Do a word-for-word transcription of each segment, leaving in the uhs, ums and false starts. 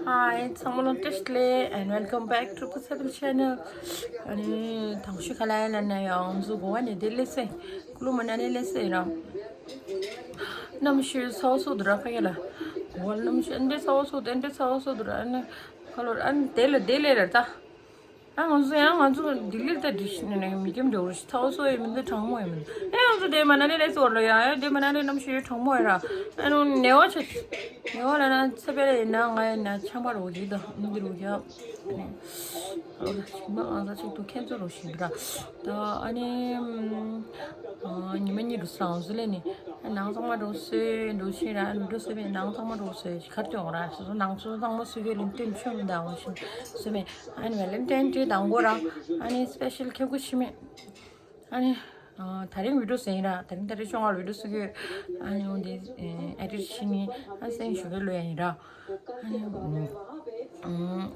Hi, ཚང་མ་ལ་བཀྲ་ཤིས་བདེ་ལེགས། And welcome back to Pusa Channel. ཨ་ནི་དང་ཤོས་ག་ལ་ཡིན་ལབ་ན་ཡང་ང་ཚོ་གོ་བ་ནས་དེ་སླེབས་སེ། ཀུ་ལུ་མ་ན་ལི་སླེབས་སེ་ཡིན་ར། གནམ་གཤིས་ཚ་བ་ཚ་བ་འདུག་ར་ཕ་གི་ལ། གོ་བ་གནམ་གཤིས་ཨ་འདྲ་ཚ་བ་ཚ་བ་འདུག་ཨ་འདྲ་ཚ་བ་ཚ་བ་འདུག་ར། ཨ་ནི་ཁ་ལོ་ཨ་ནི་དེ་ལ་དེ་སླེབས་ར་ད། ཨ་ང་ཚོ་ཡང་ང་ཚོ་ལྡི་ལིར་ད་འགྲིག་ཤི་ནས་མི་རྒྱམ་འགྲོ་རུ་ཤི་ཚ་བ་ཚ་བ་ཡོད་མི་འདུག་གྲང་མོ་ཡོད་མི་འདུག་ཨེ་ང་ཚོ་དེ་མ་ན་ལི་སླེབས་སོང་ལ་ཡ་ཨེ་དེ་མ་ན་ལི་གནམ་གཤིས་གྲང་མོ་ཡོད་ར། ཨ་ནི་ནེ་བ་ཆ་ནེ་བ་ལ་ན་ཚ་བེ་ལ་ཡིན་ན་ང་ཡིན་ན་ཆམ་པ་རུ་ཡིད་དང་མི་འདི་རུ་ཡ། ཨ་ནི་ཨ་ལ་ཞིག་མ་ང་ཚ་ཅིག་ཏུ་ཁྱེད་ཚོ་རུ་ཤི་འདུག་ར། ད་ཨ་ནི་ཉི་མ་གཉིས་རུ་སང་ཟི་ལེ་ནི་ནང་ཚང་མ་འགྲོ་སོས་འགྲོ་ཤི་ར་འགྲོ་སོས་པའི་ནང་ཚང་མ་འགྲོ་སོས་ཤི་ཁར་ཅོག་ར་སོ་སོ་ནང་ཚོ་ཚང་མ་སུ་གེ་ལིན་ཏེན་ཆོས་མི་འདང་བ་ཤི་སོས་མེ། ཨ་ནི་ཝེ་ལེན་ཏེན་ཏེ་དང་གོ་ར། ཨ་ནི་སི་པེ་ཤལ་ཁྱེད་ཀུ་ཤི་མེ། ཨ་ནི་ད་རིང་བི་ཌིའོ་ཟེར་ཡིན་ར། ད་རིང་ད་རིང་ཤོང་བར་བི་ཌིའོ་སུ་གེ། ཨ་ནི་འོན་ཏེ་ཨེ་ཌིཊ་ཤི་ནི་ཨ་སེང་ཞུ་གེ་ལོས་ཡིན་ར། ཨ་ནི་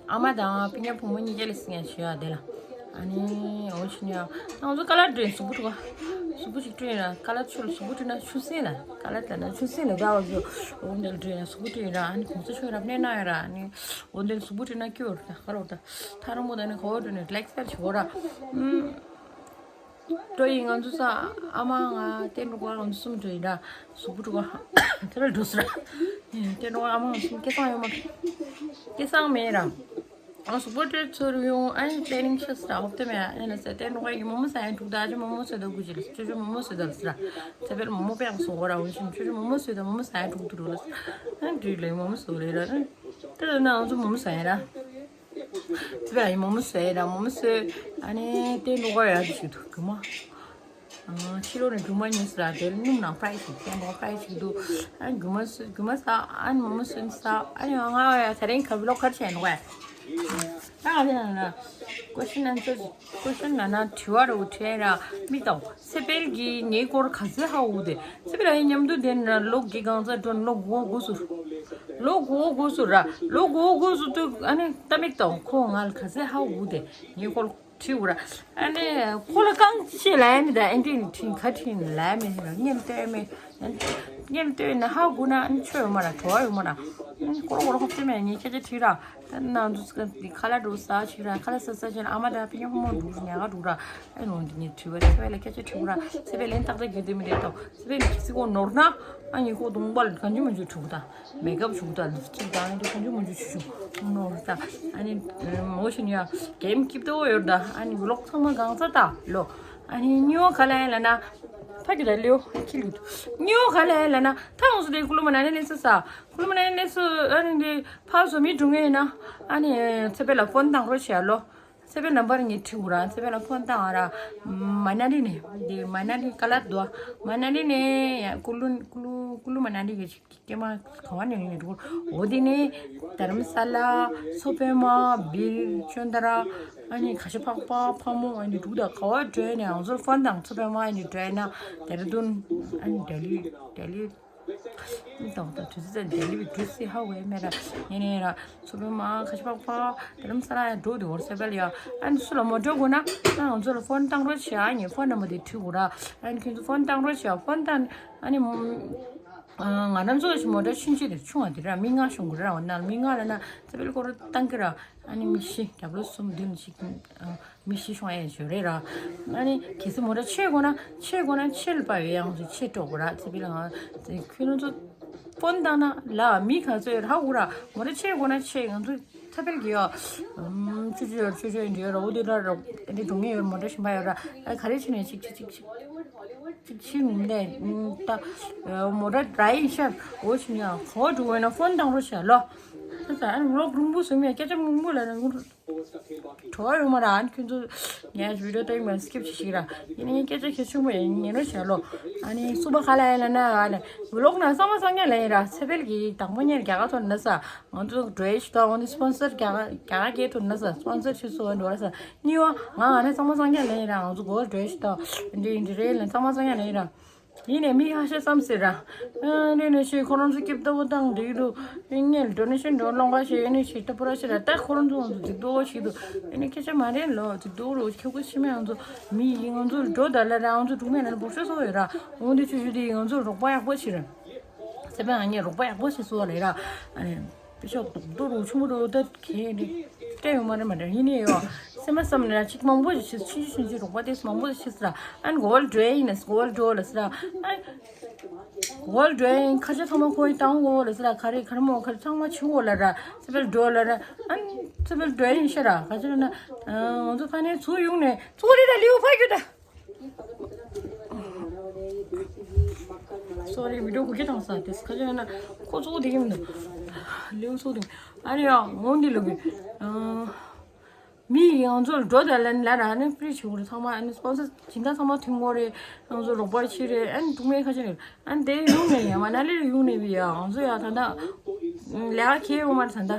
ཨ་མ་དང་པི་ཉ་བུ་མོ་གཉིས་ཀ་ལ་སེང་ཞུ་ཡ་དེ་ལ། ཨ་ནི་འོ་ཆི་ནི་ཡ་ང་ཚོ་ཀ་ལར་འདྲེན་གཟུགས་པོ་འདུག་ག་གཟུགས་པོ་ཞིག་བསྐྲུན་ཡིན་ར། ཀ་ལར་ཆུ་ལ་གཟུགས་པོ་བསྐྲུན་ན་ཆུ་སྲིན་ལ་ཀ་ལར་ལ་ན་ཆུ་སྲིན་ལ་དགའ་བ་ཞུ། འོ་འདི་ལ་འདྲེན་ཡ་གཟུགས་པོ་བསྐྲུན་ཡིན་ར། ཨ་ནི་གོང་ས་ཆོས་རབ་གནས་གནང་ཡ་ར། ཨ་ནི་འོ་འདི་ལ་གཟུགས་པོ་བསྐྲུན་ན་སྐྱོ་ར་ཁ་ལོ་ད་ཐ་རུང་མོ་ད་ནི་ག་བ་འགྲོ་ནས་ལེགས་སེལ་བྱེད་གོ་ར། ཨུམ། འགྲོ་ཡིན་ང་ཚོ་ས་ཨ་མ་ང་ཏན་འགྲོ་ག་ང་ཚོ་གསུམ་འགྲོ་ཡིན་ར། གཟུགས་པོ་འགྲོ་ག་དེ་ལ་འགྲོ་སི་ར། ཏན་འགྲོ་ག་ཨ་མ་ང་གསུམ་སྐལ་བཟང་ཡོད་མ་རེད། སྐལ་བཟང་མེད་ར། ཨ་གཟུགས་པོ་སྤྲོད་ཚུར་ཡོང་ཨ་ནི་པེ་ནིང་ཤ་སི་ར་ཧོབ་ཏེ་མེད་ཨ་ནི་ས་ཏན་འགྲོ་ག་ཡིན་མོ་མོ་ས་ཡན་དྲུག་ད་ཅི་མོ་མོ་ས་ད་གུ་ཅི་ལ་ཅོ་ཅོ་མོ་མོ་ས་ད་ལ་སི་ར། ཚེ་འཕེལ་མོ་མོ་པེ་ཡང་སོ་གོ་ར་འོན་ཅིང་ཅོ་ཅོ་མོ་མོ་ས་ད་མོ་མོ་ས་ཡན་དྲུག་ཏུ་རུ་ལ་སི་ཨ་ནི་དྲུག་ལ་མོ་མོ་སོ་ལེ་ར། ཨ་ནི་ཏེ་ད་ན་ང་ཚོ་མོ་མོ་ས་ཡན་ར། ཙི་པའི་ཨ་ཡི་མོ་མོ་བཟོས་ར་མོ་མོ་བཟོས། ཨ་ནི་དེ་འགྲོ་ག་ཡ་ཅིག་འདུག་རྒྱུ་མ། ཕྱི་ལོགས་ནས་རྒྱུ་མ་ཉོས་སི་ར་དེ་སྣུམ་ནང་ཕ་རའི་ཞིག་ཀན་ལོག་ཕ་རའི་ཞིག་འདུག་ཨ་རྒྱུ་མ་བཟོས་རྒྱུ་མ་ཟ་ཨ་ནི་མོ་མོ་བཟོས་ཟ་ཨ་ནི་ང་ཡ་ད་རིང་ག་ལོག་གར་བྱས་འགྲོ་ག་ཡ། ད་ང་ཚོ་ན་ན་ཀོ་ཤིན་ཨན་སར་ཀོ་ཤིན་ན་ན་དྲི་བ་རུ་དྲིས་ར་མིག་ཏོ། ཚེ་འཕེལ་གྱིས་ངའི་སྐོར་ག་ཚོད་ཧ་གོ་དེ། ཚེ་འཕེལ་ཨ་ཡི་མཉམ་དུ་བསྡད་ན་ལོ་བརྒྱད་གང་ཚ་འགྲོ་ལོ་དགུ་པ་དགུ་སུ། ལོ་དགུ་པ་དགུ་སུ་ར་ལོ་དགུ་པ་དགུ་སུ་དུ་ཨ་ནི་ལྟ་མིག་ཏོ་ཁོ་ང་ལ་ག་ཚོད་ཧ་གོ་དེ་ངའི་སྐོར་དྲི་འུ་ར། ཨ་ནི་ཁོ་ལ་རྐང་ཅི་ལ་ཡ་མི་ད་ཨེ་འདྲི་ནི་དྲིན་ག་དྲིན་ལ་ཡ་མི་ལ་ཉན་ལྟོས་མེད། ཉན་ལྟོས་ན་ཧ་གོ་ན་ཨ་ནི་ཆོས་ཡོད་མ་ར་གྲོ་བ་ཡོད་མ་ར། ཨ་ནི་སྐོར་སྐོར་ཧོབ་ཅི་མེད་ངས་ཁྱེད་ཅག་དྲི་ར། ད་ནང་དུ་ཁ་ལག་འགྲོ་ས་ཕྱིན་ར་ཁ་ལག་ས་ས་ཕྱིན་ཨ་མ་དང་ཕ་ཉམ་མོ་འགྲོ་ཉ་ག་འགྲོ་ར། ཨེ་ནོ་འདི་ཉིད་དྲི་བ་ཚེ་བས་ལ་སྐད་ཆ་དྲི་བ་ར་ཚེ་བས་ལན་ཏག་ཏག་རྒྱུ་དེ་མི་རེད་དོ། ཚེ་བས་ནི་ཁྱི་སི་གོ་ནོར་ན་ཨ་ཉི་ཁོ་གདོང་པ་ལ་གང་ཅི་མ་ཅི་དྲུག་ད་མེ་ཀབ་དྲུག་ད་ལིབ་སི་ཊིག་ད་ཨ་ནི་གང་ཅི་མ་ཅི་ཆུ་ཆུ་ནོར་ད་ཨ་ནི་མོ་ཤི་ནི་ཡ་གེམ་སྐྱིབ་ཏོ་ཡོད་ད་ཨ་ནི་ཝི་ལོག་ཚང་མ་གང་ཚ་ད་ལོ། ཨ་ནི་ཉི་འོ་ག་ལ་ཡ་ལ་ན་ཕ་གི་ད་ལེའོ་ཁྱི་ལུད་ཉི་འོ་ག་ལ་ཡ་ལ་ན་ད་འོང་སུ་དེ་ཀུ་ལུ་མ་ན་ནི་ལེ་སུ་ས་ཀུ་ལུ་མ་ན་ནི་ལེ་སུ་ཨ་ནི་དེ་ཕ་སོ་མི་དྲུང་ངེ་ན་ཨ་ནི་ཚེ་པེ་ལ་ཕོན་བཏང་རོགས་བྱས་ལོ། ཚེ་པེ་ནམ་བར་ངས་ཁྲིད་འུ་ར་ཚེ་པེ་ལ་ཕོན་བཏང་ཨ་ར། མ་ན་ལི་ནས་དེ་མ་ན་ལི་ཀ་ལ་དོ་མ་ན་ལི་ནས་ཀུ་ལུ་ཀུ་ལུ་ཀུ་ལུ་མ་ན་ལི་གི་ཀྱེ་མ་ག་བ་ནས་ཡིན་འགྲོ་འོ་དེ་ནས་དྷ་རམ་ས་ལ་མཚོ་པད་མ་བིར་ཅོན་ཏ་ར་ཨ་ནི་ཁ་ཤ་ཕག་པ་ཕ་མོ་ཨ་ནི་འགྲུག་དང་ག་བ་འགྲོ་ནས་ང་ཚོར་ཕོན་དང་མཚོ་པད་མ་ཨ་ནི་འགྲོ་ན་དེ་ར་དུན་ཨ་ནི་ལྡི་ལི་ལྡི་ལི། ཏག་ཏག་དུས་ཚོད་ལྡི་ལི་བི་འགྲུལ་སྲིད་ཧ་བས་མེད་ར་ཡིན་ནའི་ར་མཚོ་པད་མ་ཁ་ཤ་ཕག་པ་དྷ་རམ་ས་ལ་ཡང་འགྲོ་དེ་བོར་སེ་བལ་ཡ་ཨ་ནི་སུ་ལ་མོ་འགྲོ་དགོས་ན་ཨ་ང་ཚོ་ལ་ཕོན་བཏང་རོགས་བྱེད་ཨ་ནི་ཕོན་ནམ་བར་དེ་བྲིས་དགོས་ར་ཨ་ནི་ཁྱོད་ཚོ་ཕོན་བཏང་རོགས་བྱེད་ཕོན་བཏང་ཨ་ནི། ང་རང་ཚོ་ཞིག་མོ་ཊ་ཆུང་ཆུང་དེ་ཆུང་བ་དེ་ར་མི་ལྔ་ཤོང་གི་ར་འོ་ན་མི་ལྔ་ལ་ན་ཚེ་འཕེལ་སྐོར་བཏང་གི་ར་ཨ་ནི་མི་བཞི་རྒྱབ་ལོ་གསུམ་བདུན་ཞིག་མི་བཞི་ཤོང་ཨེ་ཞོ་རེད་ར་ཨ་ནི་གལ་སྲིད་མོ་ཊ་ཆེ་དགོས་ན་ཆེ་དགོས་ན་ཆེ་ལ་པ་ཡོད་ཡང་ཚོ་ཆེ་སྤྲོ་དགོས་ར་ཚེ་འཕེལ་ང་ཁྱོད་རང་ཚོ་ཕོན་བཏང་ན་ལ་མི་ག་ཚོད་ར་འུ་ར་མོ་ཊ་ཆེ་དགོས་ན་ཆེ་ང་ཚོ་ཚེ་འཕེལ་གི་ཡོ་ཆུ་ཆུ་ཡོ་ཆུ་ཆུ་ཡོ་འདི་ཡོ་ར་འུ་དེ་ར་ར་འདི་སྒྲུང་ངེ་ཡོ་མོ་ཊ་ཞིམ་པ་ཡོ་ར་ག་རེ་ཆེ་ནས་ཆིག་ཆིག་ཆིག་ཆིག་ཅིག་ཤི་ངུམ་ནས་ད་མོ་ཊ་ཌ་རའི་ཤར་འོ་ཞིག་ཡང་གོ་འགྲོ་བས་ན་ཕོན་བཏང་རོགས་བྱས་ལོ། ད་ལོག་རུང་བུ་སུ་མེད་སྐད་ཆ་མུག་མུག་ལ་ན་ངུ་གྲོ་ཡོང་མ་ར་ཨ་ནི་ཁྱོད་ཚོ་ངས་བི་ཌིའོ་ལྟ་ཡིན་པ་སི་ཀིབ་བྱེད་ཤིག་ར་ཡིན་ནའི་སྐད་ཆ་ཁྱེད་ཆུང་མོ་ཡིན་ཉན་རོགས་བྱས་ལོ། ཨ་ནི་སུ་པ་ག་ལ་ཡིན་ལ་ན་ཨ་ནི་ཝི་ལོག་ན་གཙང་མ་གཙང་རྐྱང་ལ་ཡིན་ར་ཚེ་འཕེལ་གྱིས་དང་པོ་ཉལ་རྒྱ་གར་ཐོན་ན་ས། ང་ཚོ་འགྲོ་ཡས་ཤི་ཏོག་འོན་ཏེ་སི་པོན་སར་རྒྱ་གར་རྒྱ་གར་སྐད་ཐོན་ན་ས་སི་པོན་སར་ཤི་སོ་འགྲོ་ར་ས་གཉིས་པ་ང་ང་ནས་གཙང་མ་གཙང་རྐྱང་ལེན་ཡིན་ར་ང་ཚོ་གོ་འགྲོ་ཡས་ཤི་ཏོག་འདི་འདི་རེད་ལ་གཙང་མ་གཙང་རྐྱང་ལེན་ཡིན་ར། ཡིན་ནས་མི་ཁ་ཤས་བསམ་སྲིད་ར། འདི་ནས་ཤི་ཁོ་རང་ཚོ་སྐྱིབས་ལྟ་བུ་བཏང་འདི་འདུག་ངས་ཌོ་ནེ་ཤན་འགྲོ་སློང་ག་ཤི་ཡིན་ནས་ཤི་ལྟ་བུ་ར་ཤི་ར་ད་ཁོ་རང་ཚོ་ང་ཚོ་འདི་འདུག་ཤི་འདུག་ཡིན་ནས་སྐད་ཆ་མ་རེད་ལོ་འདི་འདུག་རོ་ཁྱོད་ཁོ་ཤི་མེད་ང་ཚོ་མི་ཡིན་ང་ཚོ་འགྲོ་ད་ལ་ར་ང་ཚོ་འགྲོ་མེད་ན་འབོར་ཤོ་སོ་ཡོད་ར་འོ་འདི་ཆུ་ཆུ་འདི་ང་ཚོ་རོགས་པ་ཡག་པོ་ཤི་ར། ཚེ་པན་ང་ངས་རོགས་པ་ཡག་པོ་ཞིག་བཟོ་བ་ལས་ར། ཨ་ནི། པེ་ཤག་རྡོག་རྡོག་རུ་ཆུང་མ་རུ་ད་ཁེ་རེད། སྤྲད་ཡོད་མ་རེད་མ་རེད། ཡིན་ནའི་ཡོད། སེམས་མ་བསམ་ན་གཅིག་མང་པོ་ཞིག་ཕྱིན་ཅི་ཕྱིན་ཅི་རོགས་པ་དེ་མང་པོ་ཞིག་ཕྱིན་ཟེར། ཨན་གོལ་ཌོ་ཡིན་ནས་གོལ་ཌོ་ལ་ཟེར། ཨན་གོལ་ཌོ་ཡིན་ཁ་ཆེ་ཚང་མ་ཁོ་ཡི་བཏང་གོ་ལ་ཟེར། ག་རེ་ག་རེ་མོ་ག་རེ་ཚང་མ་ཕྱིན་གོ་ལ་ར། སེ་པེལ་ཌོ་ལ་ར། ཨན་སེ་པེལ་ཌོ་ཡིན་ཤ་ར། ག་ཅི་ལ་ན་ང་ཚོ་ཕ་ནས་ཚུར་ཡོང་ནས་ཚུར་རེ་ད་ལིའུ་ཕ་རྒྱུ་ད། སོ་རི་བི་ཌིའོ་གུ་གེ་དང་ས་དེ་ཁ་ཅན་ན་ཁོ་ཚོ་དེ་གི་མི་འདུག་ལིའུ་ཚོ་དེ་ཨ་རེ་ཡ་འོང་འདི་ལུག་གི། མི་ཡང་ཚོ་འགྲོ་དེ་ལན་ལ་ར་ནི་ཕི་རི་ཆུ་རེ་ཚང་མ་ཨ་ནི་སྤོན་སར་སྦྱིན་བདག་ཚང་མ་ཐུན་མོང་རེ་ཡང་ཚོ་རོགས་པ་ཆེ་རེ་ཨ་ནི་ཐུག་མེད་ཁ་ཅན་རེ་ཨ་ནི་དེ་ཡོང་ནས་ཡ་མ་ན་ལི་རེ་ཡོང་ནས་བི་ཡ་ང་ཚོ་ཡ་ད་ད་ལས་ཀ་ཁེ་ཡོང་མ་རེད་ད་ད།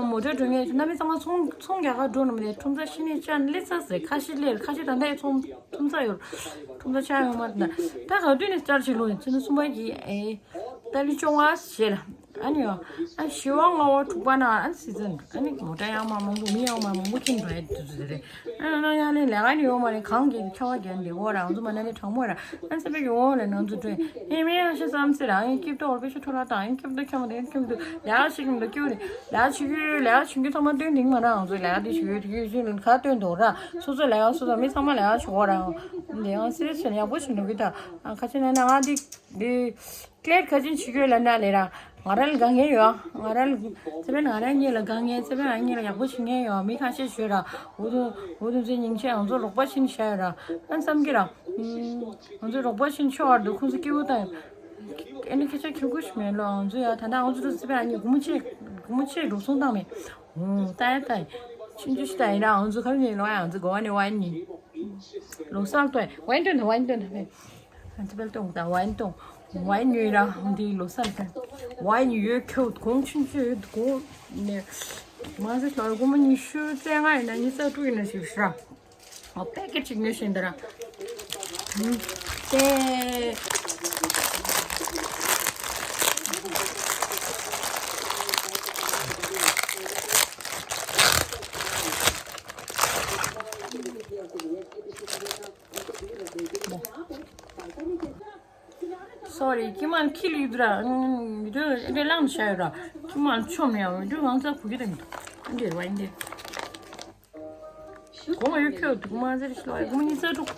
མོ་ཊ་འགྲོ་ངེས་ན་མི་ཚང་མ་ཚོང་ཚོང་རྒྱག་ག་འགྲོ་ནི་མ་རེད། ཁྲོམ་ས་ཤི་ནས་ཅང་ལེ་ཚ་ཟེར་ཁ་ཤི་ལེར་ཁ་ཤི་ད་ལྟ་ཡི་ཚོང་ཁྲོམ་ས་ཡོད། ཁྲོམ་ས་ཆགས་ཡོད་མ་རེད་ན་ད་ག་དུས་ནས་ཅར་ཆེ་ལོ་ཡིན་ཚེ་ན་གསུམ་པ་གི་ཨེ་ཏ་ལི་ཅོང་ཨ་ཞེས་ལ་ཨ་ནི་ཡོ་ཨ་ཞི་བ་ལྔ་བ་དྲུག་པ་ན་ཨ་སི་ཛན་ཨ་ནི་མོ་ཊ་ཡང་མ་མང་པོ་མི་ཡང་མ་མང་པོ་ཁྱིམ་དུ་ཨེ་དུ་དུ་དེ་རེད། ཨ་ན་ཡང་ལེ་ལས་ཀ་ནི་ཡོད་མ་རེད། གང་གི་ཁྱ་བ་རྒྱན་ལེ་འོ་ར་ང་ཚོ་མ་ན་ནི་དྲང་མོ་ར། ཨན་ཚེ་པེ་གི་འོང་ལ་ནང་དུ་ཐོན་ཨེ་མེ་ཨ་ཤ་ཙམ་ཚེ་ར་ཨེ་སྐྱིབ་ཏོ་བོར་པེ་ཤ་ཐོ་ར་དང་ཨེ་སྐྱིབ་ཏོ་ཁྱམ་དེ་ཁྱམ་དུ་ལ་ཡ་ཤི་ཁྱམ་དུ་ཀྱུ་རེ་ལ་ཡ་ཤི་ཁྱུ་ལ་ཡ་ཤི་ཁྱུ་ཐོ་མ་ཏོན་དིང་མ་ར་ང་ཚོ་ལ་ཡ་དེ་ཤི་ཁྱུ་ཁྱུ་ཁ་ཏོན་དོ་ར་སོ་སོ་ལ་ཡ་སོ་སོ་མི་ཚང་མ་ལ་ཡ་ཤི་གོ་ར་འདི་ཡང་སི་རི་སི་ཡག་པོ་ཞིག་འགྲོ་གི་ད་ཁ་ཆེ་ན་ན་ང་འདི་འདི་ཀླད་ཁ་ཆེན་ཤི་ཁྱུ་ལ་ན་ལེ་ར། ང་རང་ལ་དཀའ་ངལ་ཡོད། ང་རང་ལ་ཚེ་བན་ང་རང་གཉིས་ལ་དཀའ་ངལ་ཚེ་བན་ང་གཉིས་ལ་ཡག་པོ་བྱེད་མཁན་ཡོད། མི་ཁ་ཤས་ཤོད་ར་འུ་དུ་འུ་དུ་ཚེ་ཉིན་ཆད་ང་ཚོ་རོགས་པ་བྱེད་ནས་བཞག་ཡོད་ར། ཨ་བསམ་གི་ར། ང་ཚོ་རོགས་པ་བྱེད་ནས་ཆོག་བར་དུ་ཁོང་ཚོ་སྐྱིད་པོ་བཏང་ཡོད། ཨ་ནི་སྐད་ཆ་ཁྱོད་ཁུ་ཞིག་མེད་ལོ། ང་ཚོ་ཡ་ད་ལྟ་ང་ཚོ་ཚེ་བན་ང་གཉིས་སྒོར་མོ་ཆེ་སྒོར་མོ་ཆེ་འགྲོ་སོང་བཏང་མེད། ཨོ་ད་ཡ་ད་ཡ་ཆུང་ཆུང་ཞིག་ད་ཡིན་ར་ང་ཚོ་ག་རེ་ཉོས་ལོ། ང་ཚོ་གོ་བ་ནས་བ་ཉིན་ལོ་གསར་ཏོ་ཡ་བ་ཡིན་ཏོ་ན་བ་ཡིན་ཏོ་ན་བ་ཡིན། ཚེ་བན་ཏོང་དང་བ་ཡིན་ཏོང་། བ་ཡིན་ཉོས་ར་འདི་ལོ་སར་དང་། བ་ཡིན་ཡོད་ཁྱོད་གོང་ཆུང་ཆུང་ཡོད་གོང་ནས། མ་ཟད་ལོ་སྒོར་མོ་ཉི་ཤུ་རྩ་ལྔ་ཡིན་ན་ཉི་ཤུ་རྩ་དྲུག་ཡིན་ན་ཞིག་ཧྲ། ཨོ་པེ་ཀེ་ཊི་ཅིག་ཉོས་ཤིང་འདི་ར། ཧུམ། ཏེ། སོ་རི་ཁྱི་མ་ཁྱི་ལི་དུ་ར། མི་དུ་འདྲེ་ལངས་བྱ་ཡོད་ར། ཁྱི་མ་ཆོམ་ཡང་མི་དུ་ངང་ཚ་གུ་གི་དང་། འདི་ར་འདི། གོང་ཡོད་ཁྱོད་དུ་མ་ཟེར་ཤི་ལ་གོང་ཉི་ཚ་དྲུག་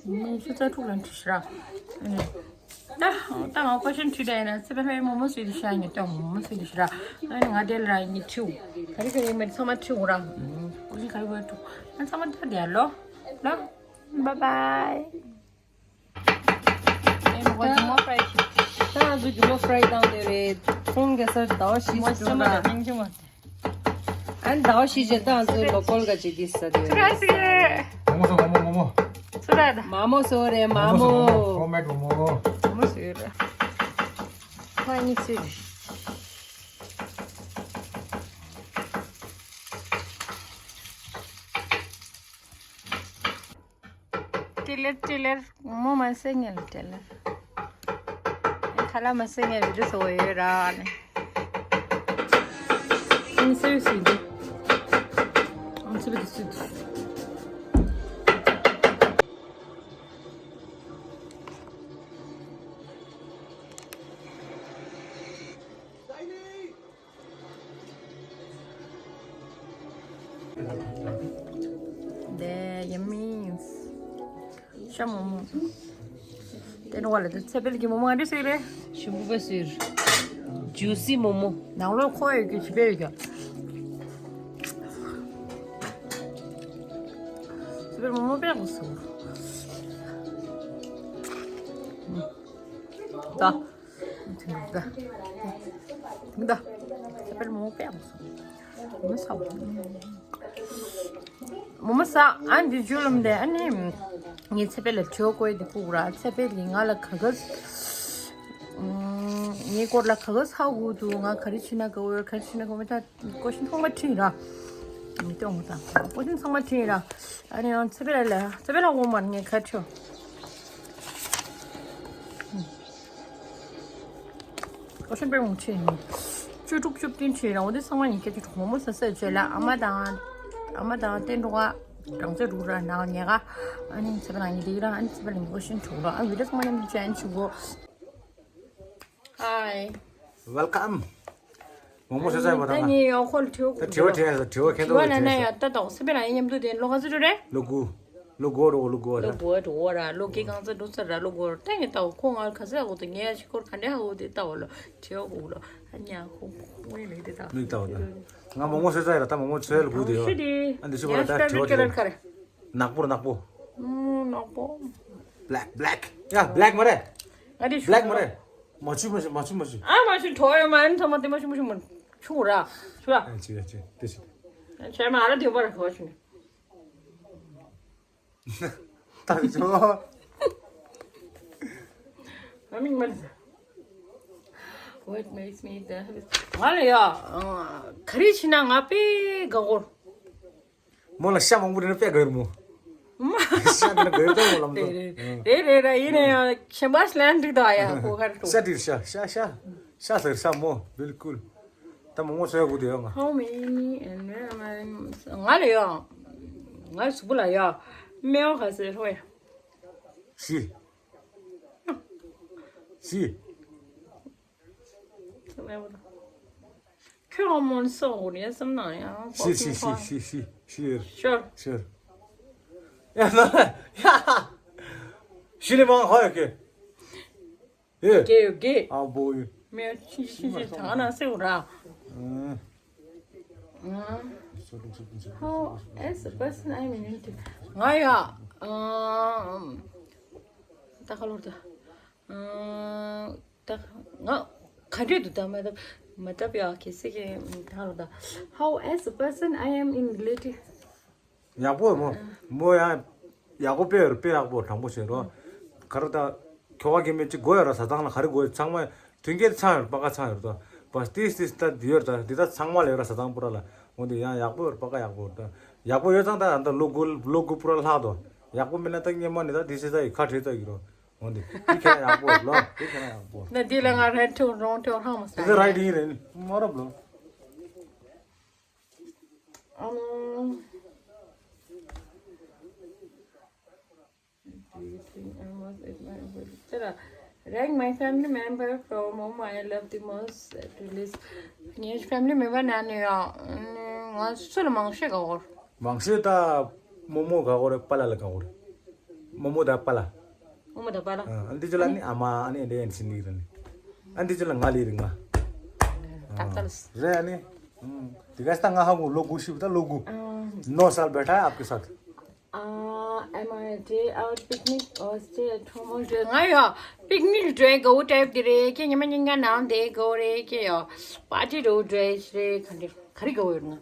ཉི་ཚ་དྲུག་ལ་འཁྲི་ཤི་ར། ད་ད་ང་ཀོ་ཤན་ཁྲི་ད་ཡིན་ན་སེ་པ་ཧེ་མོ་མོ་སུ་དུ་ཤ་ཉི་ཏོ་མོ་མོ་སུ་དུ་ཤི་ར། ཨ་ནི་ང་དེ་ལ་ཉི་ཁྲིའུ་ག་རི་ག་རི་མེད་ཚང་མ་ཁྲིའུ་ར། ཀོ་ཤན་ག་རི་ག་རི་ཁྲིའུ་ཨ་ཚང་མ་ད་དེ་ལོ་ལོ། Bye bye. ད་ང་ཚོ་རྒྱུ་མ་ཧྥ་རའི་བཏང་དེ་རེད། ཁོང་གེ་སར་ཟླ་བ་བཞི་ཞིག་འགྲོ་ལ། ཨ་ནི་ཟླ་བ་བཞི་རྗེས་ད་ང་ཚོ་ལོ་ཀོལ་ག་ཅིག་དེ་ཟ་དེ་རེད། མོ་མོ་ཟ་མོ་མོ་མོ་མོ། མ་མོ་ཟོ་རེད་མ་མོ། མོ་མོ་ཟོ་རེད། ཁོ་གཉིས་ཟོས་རེད། ཏི་ལེར་ཏི་ལེར་མོ་མ་སེ་ངེ་ལ་ཏི་ལེར། ཁ་ལ་མ་སེ་ངེ་བི་ཌིའོ་བཟོ་ཡོད་ར་ནི། ཨང་སེ་སི་འདི། ཨང་སེ་བི་ཌི་སི་འདི། དེ་ཡ་མི། ཤ་མོ་མོ། དེ་ནོ་བ་ལ་དེ་ཚེ་འཕེལ་གྱི་མོ་མོ་ཨ་འདྲ་ཟེར་རེད། ཞིམ་པོ་པ་ཟེར། ཇུ་སི་མོ་མོ། ནང་ལོགས་ཁོ་ཡོད་ཀྱི་ཅི་པེ་ཡོད་ཀྱི། ཚེ་འཕེལ་མོ་མོ་པེ་གོ་སོ། ད། ད། ད། ཚེ་འཕེལ་མོ་མོ་པེ་གོ་སོ། མོ་མོ་ས་བ། མོ་མོ་ས་ཨ་འདི་ཇུ་ལམ་དེ་ཨ་ནི། ངའི་ཚེ་འཕེལ་ལ་བྲིས་དགོས་དེ་ཕུག་ར། ཚེ་འཕེལ་གྱིས་ང་ལ་ག་ག་ངའི་སྐོར་ལ་ག་ག་ཧ་གོ་འདུག་ང་ག་རེ་བྱེད་ན་དགའ་བོ་ཡོད། ག་རེ་བྱེད་ན་དགའ་བོ་མེད། ད་ཀོ་ཤིན་ཚང་མ་དྲིས་ར། མི་སྟོང་དང་ཀོ་ཤིན་ཚང་མ་དྲིས་ར། ཨ་ནི་ཡང་ཚེ་འཕེལ་ལ་ཚེ་འཕེལ་ལ་འོང་མ་ངས་ག་རེ་བྱེད། ཨོ་ཤན་པའི་མོ་ཆེ་ཡིན། བཅུ་དྲུག་བཅུ་བདུན་ཆེ་རང་འོ་དེ་ཚང་མ་ཡིན་སྐད་ཆ་གྲོགས་མོ་མོ་ཟ་ཟ་བྱས་ལ་ཨ་མ་དང་། ཨ་མ་དང་བསྟན་འགྲོ་ག་གྲངས་ཚད་རུག་ར་ནང་ཉེ་ག་ཨ་ནི་ཚེ་པ་ནང་ཉེ་དེ་ར་ཨ་ནི་ཚེ་པ་ལ་ངོ་ཤེས་གྲོགས་ར་ཨ་བི་ཌིའོ་ཚང་མ་མཉམ་དུ་ཅན་ཆུ་གོ། Hi. Welcome. མང་པོ་ཤོད་ཚར་ཡོད་པ་ད་དང་། ངས་ཡང་ཁོ་ལ་དྲི་བ། ད་དྲི་བ་དྲི་ཡ་ད་དྲི་བ་ཁྱེད་ཚོ་ལ་དྲི་ན་ཡང་ད་དང་སེ་པེ་ལ་ཡིན་མཉམ་དུ་དེ་ལོ་ག་ཚོད་འགྲོ་རེད། ལོ་དགུ། ལོ་དགུ་འགྲོ། ལོ་དགུ་ར། ལོ་དགུ་ར། ལོ་དགུ་གང་ཚོད་འགྲོ་ཚར་ར། ལོ་དགུ་ར། ད་ངས་ད་ཁོ་ང་ག་ཚོད་ཧ་གོ་དུ་ངས་ཤི་ཁོར་ག་འདྲ་ཧ་གོ་དེ་ད་བ་ལོ་དྲི་བ་གོ་ལོ། ཨ་ཉ་ཁོ་ཁོ་ངས་ལེགས་དེ་ད། མིག་ལྟ་བ་ད། ང་མང་པོ་ཤོད་ཚར་ཡོད་ད། མང་པོ་ཤོད་ལ་དགུ་དེ་ཡོད། ཤི་དེ། ཨ་འདི་ཤི་བ་ལ་ད་དྲི་བ་དྲི་བ་ལ་ག་རེ། ནག་པོ་ར་ནག་པོ། ཨུམ་ནག་པོ། Black, black. ཡ་black མ་རེད། ཨ་དེ་black མ་རེད། མ་ཆུ་མ་ཆུ་མ་ཆུ་མ་ཆུ། ཨ་མ་ཆུ་གྲོགས་ཡོད་མ་ཨ་ནི་ཚང་མ་དེ་མ་ཆུ་མ་ཆུ་མ་ཆུ་ར་ཆུ་ར། ཨ་ཆུ་ཡ་ཆུ་དེ་ཆུ། ཆེ་མ་ཨ་ར་དེ་བར་གོ་ཆུ། ད་ཆུ། ཨ་མིག་མ། What makes me the happiest? ང་ལ་ཡ་ག་རེ་བྱས་ན་ང་དཔེ་དགའ་གོ། མོ་ལ་ཤ་མང་པོ་རེད་ན་དཔེ་དགའ་རེད་མོ། ཤ་དེ་ན་དགའ་རེད་ད་མོ་ལམ་ད། རེད་རེད་རེད་རེད། ཡིན་ན་ཡང་ཁྱིམ་པ་ཞིག་ལ་འགྲིག་ད་ཡ་ཁོ་ག་རེ་ཤ་དྲིར་ཤ་ཤ་ཤ་ཤ་ཟེར་ཤ་མོ་བིལ་ཀུལ། ད་མོ་མོ་ཟེར་དགོས་དེ་ཡོད་ང་། How many and where am I? ང་ལ་ཡོད། ང་གཟུགས་པོ་ལ་ཡོད། སྨེ་བ་ག་ཟེར་ཧོ་ཡ། བཞི། བཞི། ཁྱོད་ཧོར་མོན་སོགས་འོ་ནས་བསམ་ན་ཡང་ཤི་ཤི་ཤི་ཤི་ཤི་ཤི་ཡོད། Sure. Sure. ཡ་ན་ཡ། ཤི་ནི་མང་ཧོ་ཡོད་ཀི། ཡོད། ཀེ་ཡོད་ཀི། ཨ་བོ་ཡོད། མེ་ཤི་ཤི་ཤི་ཐང་ན་སེ་འོ་ར། ཨ། How as a person I am into. ང་ཡ། ཨ། ད་ག་ལོར་ད། ཨ། ད་ང་ག་འདྲས་འདུག་ད་མ་ད་མ་ད་ཡ་གལ་སྲིད་ཀྱི་ད་ལོ་ད། How as a person I am in relative. ཡག་པོ་མོ། མོ་ཡང་ཡག་པོ་དཔེ་ཡོད་དཔེ་ཡག་པོ་དྲང་པོ་བྱེད་རོགས། ག་རེ་ད། ཁྱོ་ག་གི་མི་གཅིག་དགོས་ཡོད་ར་ཟ་ཐང་ལ་ག་རེ་དགོས་ཚང་མ་དོན་སྐྱེད་ཚང་ཡོད་པ་ག་ཚང་ཡོད་ད། བ་ཏིས་ཏིས་ད་འདི་ཡོད་ད་འདི་ད་ཚང་མ་ལ་ཡོད་ར་ཟ་ཐང་པུ་ར་ལ། འོ་འདི་ཡང་ཡག་པོ་ཡོད་པ་ག་ཡག་པོ་ཡོད་ད། ཡག་པོ་ཡོད་ཙང་ད་ད་ལོ་དགུ་ལོ་དགུ་པུ་ར་ལྷག་དོ། ཡག་པོ་མིན་ན་ད་སྙེ་མ་ནི་ད་འདི་སེ་ད་ཡི་ཁ་བྲེལ་ད་ཡི་རོ། འོ་འདི་འདི་ཁྱེད་རང་ཡག་པོ་ཡོད་ལོ། འདི་ཁྱེད་རང་ཡག་པོ། ན་འདི་ལ་ང་རེད་ཐུག་རོང་ཐུག་ཧང་མ་ས། འདི་ད་རའི་ཌི་རེད་མ་རབ་ལོ། Um, do you think I must admire? Rank my family member from whom I love the most at least. ངའི་family member ནང་ནས་ཡང་ང་སུ་ལ་མང་ཤོས་དགའ་བོ། མང་ཤོས་ད་རྨོ་མོ་དགའ་བོ་རེད་པཱ་ལགས་ལ་དགའ་བོ་རེད། རྨོ་མོ་དང་པཱ་ལགས། རྨོ་མོ་དང་པཱ་ལགས། ཨ་འདི་ཚོ་ལ་ནི་ཨ་མ་ཨ་ནི་འདྲ་ཡན་ཤིན་ལི་རེད་ནི། ཨ་འདི་ཚོ་ལ་ང་ལི་རེད་ང་། ད་ལྟ་རེད་ཨ་ནི། དེ་ག་ས་ང་ཧ་གོ་ལོ་དགུ་ཤི་བ་ད་ལོ་དགུ། नौ साल बैठा है आपके साथ। Uh, am I day out picnic or stay at home all day? ང་ཡ་picnic འགྲོ་དགའ་བོ་type དེ་རེད་ཀྱེ། ཉི་མ་ཉིན་གང་ནང་དེ་དགའ་བོ་རེད་ཀྱེ། ཡ་party འགྲོ་འགྲོ་རེད་ག་འདྲ་ག་རེ་དགའ་བོ་ཡོད་ང་།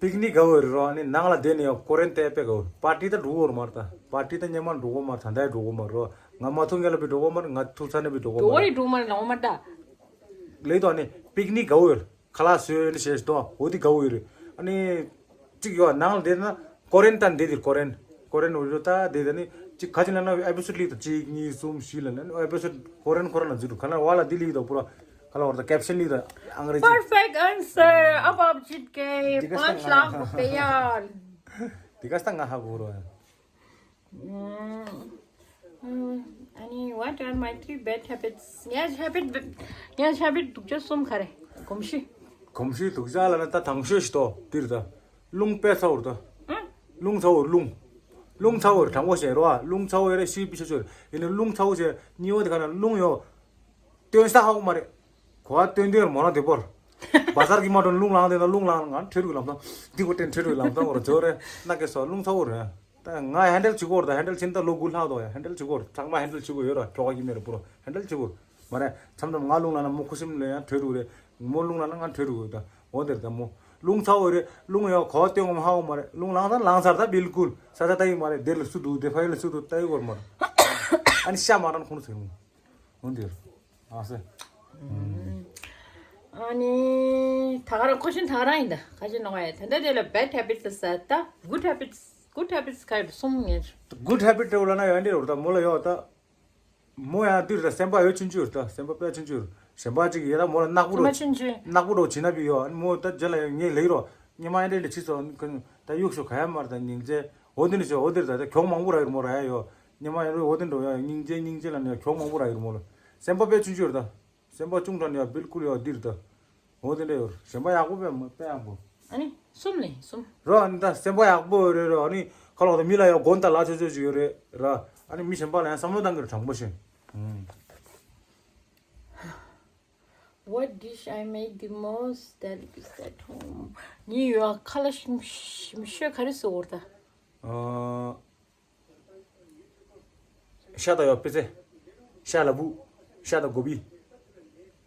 པིག་ནིག་དགའ་བོ་ཡོད་རོ། ཨ་ནི་ནང་ལ་བསྡད་ནས་ཡང་ཀོ་རེན་ཏེ་པེ་དགའ་བོ། པར་ཊི་ད་འགྲོ་གི་ཡོད་མ་རེད་ད། པར་ཊི་ད་སྔོན་མ་འགྲོ་གི་ཡོད་མ་རེད། ད་ལྟ་འགྲོ་གི་ཡོད་མ་རེད་རོ། ང་མ་ཐུག་སྔོན་ལ་བི་འགྲོ་གི་ཡོད་མ་རེད། ང་ཐུག་ཚར་ནས་བི་འགྲོ་གི་ཡོད་མ་རེད། འགྲོ་གི་རེད་འགྲོ་མ་རེད་ལོ་མ་ད། ལེགས་དོ། ཨ་ནི་པིག་ནིག་དགའ་བོ་ཡོད། ཁ་ལག་བཟོས་ནས་བྱས་དོ་འོ་དེ་དགའ་བོ་ཡོད་རེད། ཨ་ནི་གཅིག་ཡོད་ནང་ལ་བསྡད་ན་ཀོ་རེན་ཏན་བསྡད་དེ་ཀོ་རེན། ཀོ་རེན་འོ་ཡོད་ད་བསྡད་ད་ནི་གཅིག་ག་ཅི་ལ་ན་ཨེ་པི་སོ་ཌི་ལེགས་དོ། གཅིག་གཉིས་གསུམ་བཞི་ལ་ན་ཨེ་པི་སོ་ཌི་ཀོ་རེན་ཁོ་རང་ལ་འཛུལ་འགྲོ། ཁ་ལ་བ་ལ་འདི་ལེགས་དོ་པུ་ར། ཁ་ལ་བར་ད་ཀེབ་ཤན་ལེགས་དོ་ཨང་རེ་ཛི། Perfect answer. अब आप जीत गए पाँच लाख रुपया। དེ་ག་ས་ང་ཧ་གོ་རོ། ཨ་ནི་what are my three bad habits? ངའི་ཧེ་བིཊ་ངའི་ཧེ་བིཊ་སྡུག་ཅག་གསུམ་ག་རེ། གོམས་གཤིས། གོམས་གཤིས་སྡུག་ཅག་ལ་ན་ད་དང་ཤོས་ཤིག་ཏོ་འདིར་ད། རླུང་དཔེ་ཚ་བོར་ད། རླུང་ཚ་བོར་རླུང་། རླུང་ཚ་བོར་དྲང་པོ་བཤད་རོ། རླུང་ཚ་བོ་ཡོད་རེད་ཤི་པི་ཆ་ཆོར་ཡིན་ན་རླུང་ཚ་བོ་བྱས་གཉིས་པ་དེ་ག་ན་རླུང་ཡོད། སྟོན་ས་ཧ་གོ་མ་རེད། གོ་བ་སྟོན་དུས་མོ་རང་དེ་བོར། བ་ཟར་གྱི་མ་འགྲོ་ན་རླུང་ལངས་དེ་ན་རླུང་ལངས་ང་ཁྲོད་རུ་ལམ་སང་འདི་གོ་ཏན་ཁྲོད་རུ་ལམ་སང་གོ་ར་ཇོ་རེ་ན་ཀེ་སོ་རླུང་ཚ་བོ་རེད། ད་ང་ཧན་ཌལ་བྱེད་ཀྱི་ཡོད་རེད། ད་ཧན་ཌལ་བྱེད་ད་ལོ་དགུ་ལྷག་འདུག་ཡ། ཧན་ཌལ་བྱེད་ཀྱི་ཡོད་རེད། ཚང་མ་ཧན་ཌལ་བྱེད་ཀྱི་ཡོད་རེད། ཁྱོ་ག་ཡིན་མེད་རེད་པུ་རོ། ཧན་ཌལ་བྱེད་ཀྱི་ཡོད་མ་རེད། མཚམས་མཚམས་ང་རླུང་ལངས་ན་མོ་ཁུ་སིམ་ལ་ཡང་བྲོས་འགྲོ་གི་རེད། མོ་རླུང་ལངས་ན་ང་བྲོས་འགྲོ་གི་རེད། ད་འོ་དེར་ད་མོ་རླུང་ཚ་བོ་རེད། རླུང་ཡང་གོ་བ་སྟོན་ངོ་མ་ཧ་གོ་མ་རེད། རླུང་ལངས་ས་ལངས་ཚར་ད་བིལ་ཀུལ་ས་ཆ་ལྟ་ཡི་མ་རེད། དེར་ལ་སུ་འདུག་དེ་ཕ་ཡུལ་ལ་སུ་འདུག་ལྟ་ཡི་གོ་མ་རེད། ཨ་ནི་ཤ་མ་རང་ཁོང་ཚོ་ཟེར་མོ་འོ་དེར་ཨ་སེ། ཨ་ནི་ད་ག་རང་ཁོ་ཤིན་ད་ག་རང་ཡིན་ད་ག་ཅི་ནོ་ཡ། ད་ལྟ་དེ་ལ་bad habits ཟེར་ད་good habits good habits ག་ཡོད་གསུམ་ངེས། Good habit དེ་ལ་ན་ཡོད་འདི་རེད་ད་མོ་ལ་ཡོད་ད། མོ་ཡང་དུས་ད་སེམས་པ་ཡོད་ཆུང་ཆུང་ད་སེམས་པ་དཔེ་ཆུང་ཆུང་གཞན་པ་ཅིག་ཡོད་ད་མོ་ལ་ནག་པོ་རོ་སེམས་པ་ཆུང་ཆུང་ནག་པོ་རོ་བྱིན་ན་བི་ཡོད་མོ་ད་རྗེས་ལ་ངས་ལེགས་རོ་ཉི་མ་ཨེ་འདྲེ་ལ་ཕྱི་སོ་ད་གཡུག་ཤོག་ག་ཡ་མར་ད་སྙིང་རྗེ་འོ་དེ་ནི་ཤོ་འོ་དེར་ད་ད་གྱོང་མང་པོ་ར་ཡོད་མོ་ར་ཡ་ཡོད་ཉི་མ་ཨེ་འདྲེ་འོ་དེ་འགྲོ་ཡ་སྙིང་རྗེ་སྙིང་རྗེ་ལ་ནི་གྱོང་མང་པོ་ར་ཡོད་མོ་ལ་སེམས་པ་དཔེ་ཆུང་ཆུང་ཡོད་ད་སེམས་པ་ཆུང་དྲགས་ནི་ཡ་བིལ་ཀུལ་ཡོད་འདིར་ད། འོ་དེ་འདྲ་ཡོད། གཞན་པ་ཡག་པོ་དཔེ་མ་དཔེ་ཡག་པོ། ཨ་ནི་གསུམ་ལས་གསུམ། རོ་ཨ་ནི་ད་སེམས་པ་ཡག་པོ་ཡོད་རེད་རོ། ཨ་ནི་ཁ་ལོག་ད་མི་ལ་ཡང་དགོངས་དག་ལག་ཆོད་ཆོད་ཅིག་ཡོད་རེད་ར། ཨ་ནི་མི་གཞན་པ་ལ་ཡང་བསམ་བློ་བཏང་གི་རེད་དྲང་པོ་བཤད། ཨུམ། What dish I make the most delicacies at home? ངའི་ཡོ་ཁ་ལག་ཞིམ་ཞིམ་ཤོས་ག་རེ་བཟོ་འོར་ད། ཨ། ཤ་དང་ཡོ་པི་ཙེ། ཤ་ལ་བུ། ཤ་དང་གོ་བི།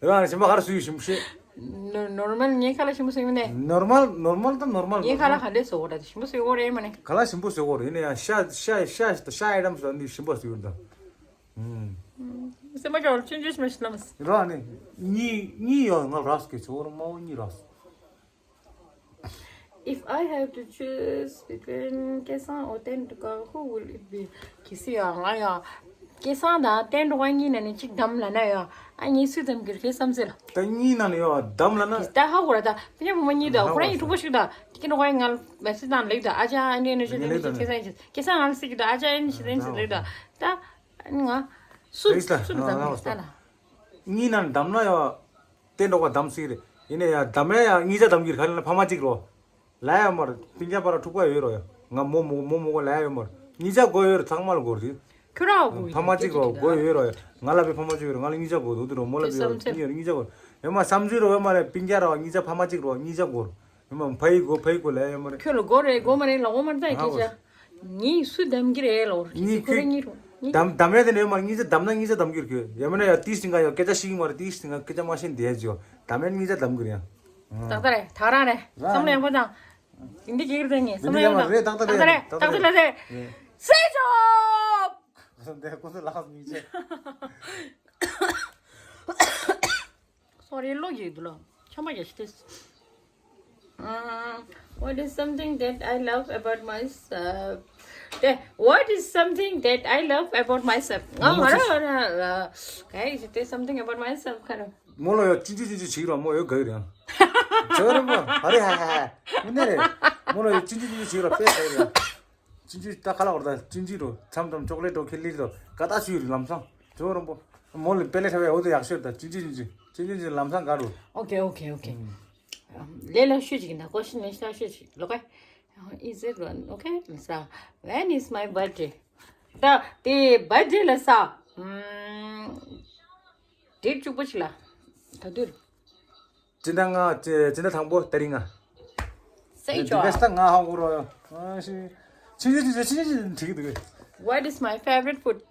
རང་ཞིམ་པ་ག་རེ་བཟོ་ཡི་ཞིམ་ཤོས། ནོ་ནོར་མལ་ངའི་ཁ་ལག་ཞིམ་པོ་བཟོ་ཡི་མིན་ནས། ནོར་མལ་ནོར་མལ་དང་ནོར་མལ་ངའི་ཁ་ལག་ག་འདྲས་བཟོ་འོར་ད་ཞིམ་པོ་བཟོ་འོར་ཡིན་མ་ནས། ཁ་ལག་ཞིམ་པོ་བཟོ་འོར་ཡིན་ན་ཡང་ཤ་ཤ་ཤ་ཤ་ཨའི་ཊམ་བཟོ་འདི་ཞིམ་པོ་བཟོ་འོར་ད། ཨུམ། སེམས་པ་ཀྱང་ཆུང་ཆུང་ཞིག་མ་ཞིག་ལམ། རོ་ཨ་ནི། གཉིས་གཉིས་ཡོད་ང་རགས་ཀྱི་ཚོར་མ་འོ་གཉིས་རགས། If I have to choose between སྐལ་བཟང་or བསྟན་འགྲོ་དཀར, who will it be? གལ་སྲིད་ཡང་ང་ཡང་སྐལ་བཟང་དང་བསྟན་འགྲོ་དཀར་གཉིས་ནང་ནས་གཅིག་བདམས་ལབ་ན་ཡང་ཨ་གཉིས་སུ་བདམས་ཀྱི་རེད་བསམ་ཟེར་ལ། ད་གཉིས་ནང་ནས་ཡང་བདམས་ལབ་ན། ད་ཧ་གོ་ར་ད་སྤུན་ཀྱག་བུ་མོ་གཉིས་ད་ཧ་ཁོ་རང་གོ་ཡི་ཕྲུ་གུ་ཞིག་ད་བསྟན་འགྲོ་དཀར་ང་མེ་སི་དང་ལེགས་ད་ཨ་ཅག་ཨ་ནི་ནི་ཞིག་ལེགས་ད་སྐལ་བཟང་ཡིན་ཞིག་སྐལ་བཟང་ང་ལ་སྲིད་ཀྱི་ད་ཨ་ཅག་ཨ་ནི་ཞིག་ལེགས་ཞིག་ལེགས་ད་ད་ཨ་ནི་ང་སུ་རེད་ད་སུ་ལ་བདམས་ང་ལ་ད་ལ། གཉིས་ནང་བདམས་ན་ཡང་། བསྟན་འགྲོ་དཀར་བདམས་སྲིད་རེད། ཡིན་ནའི་ཡང་བདམས་ཡ་ཡང་གཉིས་ཆ་བདམས་ཀྱི་རེད། ག་རེ་ལབ་ན་ཕ་མ་གཅིག་རོ། ལ་ཡ་མར་སྤུན་ཀྱག་བར་ལ་འཁྲུག་པ་ཡོད་རོ་ཡ། ང་མོ་མོ་མོ་མོ་གོ་ལ་ཡ་ཡོད་མར། གཉིས་ཆ་དགོས་ཡོད་རེད་ཚང་མ་ལ་དགོས་རེད། ཁྱོད་རང་དགོས་ཡོད་ཕ་མ་གཅིག་རོ་དགོས་ཡོད་རོ་ཡ། ང་ལ་བའི་ཕ་མ་གཅིག་ཡོད་རེད། ང་ལ་གཉིས་ཆ་དགོས་འདུག་རོ་མོ་ལ་བའི་གཉིས་ཡོད་གཉིས་ཆ་དགོས། ཡོད་མ་བསམ་ཚུལ་རོ་ཡོད་མ་རེད། སྤུན་ཀྱག་རོ་གཉིས་ཆ་ཕ་མ་གཅིག་རོ་གཉིས་ཆ་དགོས་རོ། ཡོད་མ་ཕ་ཡི་དགོས་ཕ་ཡི་དགོས་ལ་ཡ་ཡོད་མ་རེད། ཁྱོད་ལ་དགོས་རེད་དགོས་མ་རེད་ལ་འོ་མ་རེད་ད་ཡ་ཁྱེད་ཆ། གཉིས་སུ་བདམས་ཀྱི་རེད་ལོར། གཉིས་ཁོ་རེ་གཉིས་རོ། གཉིས་བདམས་བདམས་ཡས་དེ་འདྲ་ཡོད་མ་རེད། གཉིས་ཆ་བདམས་ན་གཉིས་ཆ་བདམས་ཀྱི་རེད་ཁྱོད། ཡང་མིན་ན་ཡང་ཏིས་ཏིང་ག་ཡང་སྐད་ཆ་ཤེས་ཀྱི་མ་རེད། ཏིས་ཏིང་ག་སྐད་ཆ་མ་ཤེས་འདི་ཡ་ཇོ། བདམས་ཡས་གཉིས་ཆ་བདམས་ཀྱི་རེད་ཡང་། ཏག་ཏག་རེད་ད་རང་རེད་བསམ་བློ་ཡག་པོ་བཏང་། འདི་འདི་སྐད་ཀྱི་རེད་ངས་བསམ་བློ་ཡག་པོ་བཏང་། རེད་ཏག་ཏག་རེད་ཏག་ཏག་རེད་ཏག་ཏག་རེད། སེ་ཇོ། འདི་ཁོ་ཚོ་ལག་མིག་ཆེ། སོ་རི་ལོ་ཡིག་འདུག་ལོ། ཁྱོད་མ་རྒྱ་ཤི་ཏེ། What is something that I love about myself? What is something that I love about myself? ང་ང་རང་ང་རང་ག་ཡི་ཞིག་དེ་something about myself ག་རེ། མོ་ལ་ཡོད་ཅི་ཅི་ཅི་ཅི་བྱིས་རོགས་མོ་ཡོད་ག་ཡི་རེད། ཇོ་རེད་མོ་ཨ་རེ་ཧ་ཧ་ཧ་མི་ནེ་རེད། མོ་ལ་ཡོད་ཅི་ཅི་ཅི་ཅི་བྱིས་རོགས་དཔེ་ག་ཡི་རེད། ཅིན་ཅི་ད་ཁ་ལག་བར་ད་ཅིན་ཅི་རོ་མཚམས་མཚམས་ཅོག་ལེ་ཊི་རོ་ཁེ་ལི་རོ་ཀ་ད་ཆུ་ཡོད་ལམ་སང་ཇོ་རོ་པོ་མོ་ལ་པེ་ལེ་ཁྲ་བའི་འོ་དེ་ཡག་ཤོས་ད་ཅིན་ཅི་ཅིན་ཅི་ཅིན་ཅི་ཅིན་ལམ་སང་ག་རུ། Okay, okay, okay. ལེ་ལ་ཤོད་ཅིག་ན་ཀོ་ཤི་ནེ་ཤ་ཤོད་ཅིག་ལོ་ཀ། Is it one? Okay. ས། When is my birthday? ད་དེ་བར་ཌེ་ལ་ས། ཌེཊ་བཅུ་པོ་ཅིག་ལ་ད་དུས། སྤྱི་ཟླ་ལྔ་སྤྱི་ཟླ་དང་པོ་ཏ་རིག་ལྔ། སེང་ཅོ། འདི་ག་ས་ལྔ་ཧ་གོ་རོ། ཨ་ཤི། ཆི་ཆི་ཆི་ཆི་ཆི་ཆི་འགྲིག་གི་འདུག་གི། What is my favorite food?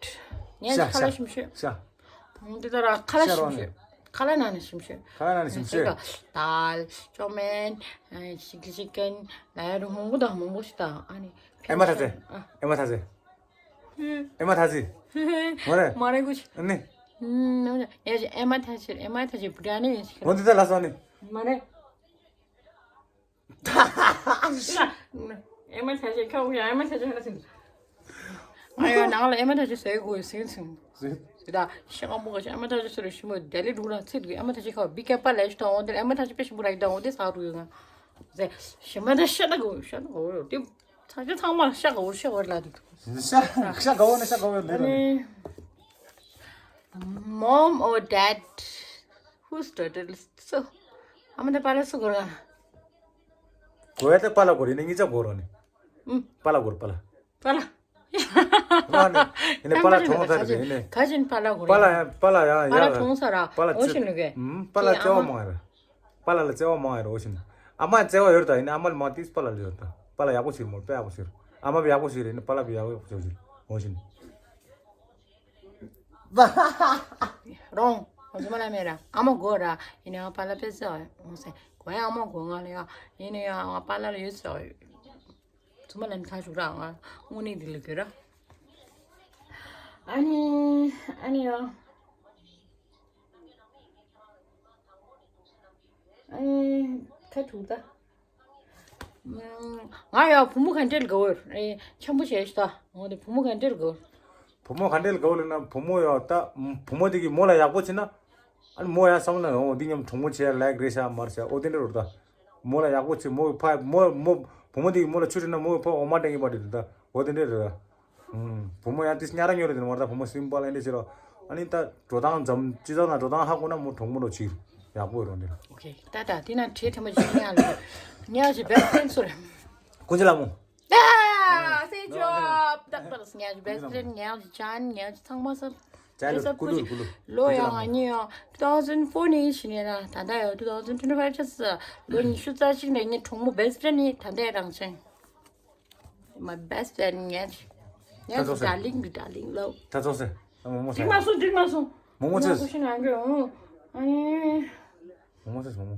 ངས་ཤ་ཁ་ལག་ཤ་ཞིམ་ཤོས། ཤ། འདི་ལྟར་ཁ་ལག་ཤ་ཞིམ་རོ་ཤོས། ཁ་ལག་ནང་ནས་ཞིམ་ཤོས། ཁ་ལག་ནང་ནས་ཞིམ་ཤོས། དཱལ། ཅོ་མེན། ཤི་ཀི་ཅི་ཀན། ལ་ཡ་རུ་མང་པོ་དང་མང་པོ་ཞིག་དང་ཨ་ནི། ཨེ་མ་ཐ་ཚེ། ཨེ་མ་ཐ་ཚེ། ཨེ་མ་ཐ་ཚེ། མ་རེད། མ་རེད་གུ་ཤི། ཨ་ནི། ཨེ་མ་ཐ་ཚེ། ཨེ་མ་ཐ་ཚེ་བུ་ཏྲ་ནི་ཡོད་ཤི། འོ་འདི་ད་ལ་སོ་ནི། མ་རེད། ཨེ་མ་ཐ་ཅེ་ཁ་འུ་ཡ་ཨེ་མ་ཐ་ཅེ་ཁ་ལ་སིན། ཨ་ཡ་ནང་ལ་ཨེ་མ་ཐ་ཅེ་སོའི་གོ་སིན་སིན། སིན། སི་ད་ཤ་ཀ་མོ་ག་ཤ་ཨེ་མ་ཐ་ཅེ་སོ་རེ་ཤི་མོ་ལྡི་ལི་འགྲོ་ན་ཚིག་གི་ཨེ་མ་ཐ་ཅེ་ཁ་བི་ཀ་པ་ལ་ཤི་ཏོ་འོ་དེ་ཨེ་མ་ཐ་ཅེ་པེ་ཤི་མོ་ར་ཡི་ད་འོ་དེ་ས་རུ་ཡོད་ང་། ཟེ་ཤི་མ་ད་ཤ་ད་གོ་ཤ་ད་གོ་དེ་ཚ་ཅེ་ཚང་མ་ཤ་གོ་ཤ་གོ་ལ་དུ། ཤ་ཤ་གོ་ནི་ཤ་གོ་ཡོད་ལེ་ལ་ནི། Mom or dad? Whose daughter is so? ཨ་མ་ད་པ་ལ་སུ་གོ་ར། གོ་ཡ་ད་པ་ལ་གོ་རེ་ནི་ངི་ཅག་གོ་རོ་ནི། ཨུམ། པ་ལ་གོ་ར་པ་ལ། པ་ལ། ཡིན་ནི་པ་ལ་གྲོང་ཚར་རེད་ཡིན་ནི། ག་ཅིན་པ་ལ་གོ་རེ། པ་ལ་ཡ་པ་ལ་ཡ་པ་ལ་ཡ་གྲོང་ཚར་ར། པ་ལ་འོ་ཅི་ཤི་ནུ་གེ། ཨུམ། པ་ལ་བརྩེ་བ་མང་ཡ་ར། པ་ལ་ལ་བརྩེ་བ་མང་ཡ་ར་འོ་ཤི་ནི། ཨ་མ་བརྩེ་བ་ཡོད་ད་ཡིན་ནི་ཨ་མ་ལ་མང་ཏིས་པ་ལ་ལ་ཡོད་ད། པ་ལ་ཡག་པོ་ཞིག་མོ་དཔེ་ཡག་པོ་ཞིག་ཨ་མ་བི་ཡག་པོ་ཞིག་རེད་ནི་པ་ལ་བི་ཡག་པོ་ཞིག་འོ་ཤི་ནི། རོང་། ང་ཚོ་མ་ལ་མེད་ར་ཨ་མ་གོ་ར་ཡིན་ནི་ཨ་པ་ལ་དཔེ་ཟེར་བ་འོ་ཟེ་གོ་ཡ་ཨ་མ་གོ་ང་ལ་ཡ་ཡིན་ནི་ཡ་ཨ་པ་ལ་ལ་ཡོད་ཟེར་བ། ཚུ་མ་ལན་ཁ་ཞུགས་ར་ང་དངོས་གནས་འདི་ལ་གྱུར་ར། ཨ་ནི་ཨ་ནི་ཡ། ཨ་ནི་ཁ་དྲུག་ད། ང་ཡ་བུ་མོ་ག་འདྲེ་ལ་དགའ་བོ་ཨེ་འཆམ་པོ་བྱས་ཤི་ད་འོ་དེ་བུ་མོ་ག་འདྲེ་ལ་དགའ་བོ། བུ་མོ་ག་འདྲེ་ལ་དགའ་བོ་ལབ་ན་བུ་མོ་ཡ་ད་བུ་མོ་དེ་གི་མོ་ལ་ཡག་པོ་བྱེད་ན། ཨ་ནི་མོ་ཡང་བསམ་ན་འོ་འདི་མཉམ་གྲོགས་མོ་བྱས་ལེགས་རེད་ཤག་མར་ཤག་ཨོ་དེ་འདྲ་རུ་ད། མོ་ལ་ཡག་པོ་བྱེད་མོ་གི་ཕ་མོ་མོ་བུ་མོ་དེ་གི་མོ་ལ་ཆུ་དྲིས་ན་མོ་གི་ཕ་འོ་མ་དྲན་གི་མ་དྲན་ད་ཨོ་དེ་འདྲ་རུ་ད། ཨུམ། བུ་མོ་ཡང་དེ་ཉ་ར་ཉོ་རེད་དེ་མར་ད་བུ་མོ་སིམ་པ་ལ་འདྲ་བྱེད་རོ། ཨ་ནི་ད་འགྲོ་སྟངས་འཛམ་སྤྱི་ཚོགས་ན་འགྲོ་སྟངས་ཧ་གོ་ན་མོ་གྲོགས་མོ་རོ་ཕྱིར། ཡག་པོ་རོ་འདི་ལ། ཨོ་ཁེ། ད་ད་དེ་ན་ཁྲེལ་ཐེ་མ་ཅིག་ཉག་ལ། ཉག་ཅིག་best friend སུ་རེད། ཀུན་གྱི་ལ་མོ། ད་སེ་ཇོབ་ཏག་ཏག་ཉག་ཅིག་best friend ཉག་ཅིག་ཅན་ཉག་ཅིག་ཚང་མ་སར། ཅན་ལ་ཀུ་ལུ་ཀུ་ལུ། ལོ་ཡང་ང་གཉིས་ཡང་two thousand four ནས་ཤི་ནས་ན་ད་ད་ཡང་two thousand twenty five ཆགས་སི་ལོ་ཉི་ཤུ་རྩ་གཅིག་ནས་ངའི་གྲོགས་མོ་best friend ནི་ད་ད་རང་ཅན། My best friend ཉག་ཅིག་ཉག་ཅིག་darling darling love། ད་ཚོགས་སེ། མོ་མོ་སེ། འགྲིག་མ་སོང་འགྲིག་མ་སོང་། མོ་མོ་ཚེ། ང་ཀུ་ཤི་ང་ཀུ་ཨང་། ཨ་ནི། མོ་མོ་ཚེ་མོ་མོ།